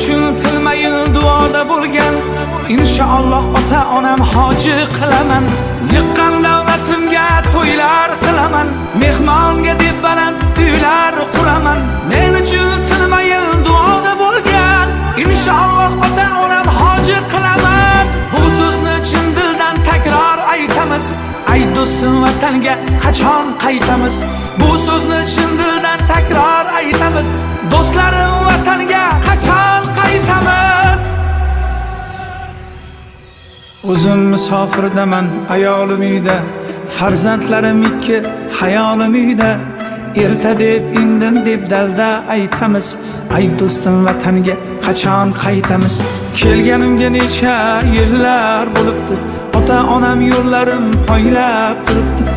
uchun tilmayin duoda bo'lgan. Inshaalloh ota onam hoji qilaman. Yiqqan davlatimga to'ylar qilaman. Mehmonga deb baland uylar quraman. Men uchun tilmayin duoda bo'lgan. Inshaalloh ota onam hoji qilaman. Bu so'zni chin dildan takror aytamiz. Ay do'stim, vatanga qachon qaytamiz? Bu so'zni chin dildan takror aytamiz. Do'stlarim, vatanga qachon qaytamiz? O'zim musofirdaman, ayolim uyda, farzandlarim ikki, hayolim uyda. Erta deb, indin deb dalda aytamiz. Ay do'stim, vatanga qachon qaytamiz? Kelganimga necha yillar bo'libdi. Ota onam yo'llarim poylab turibdi.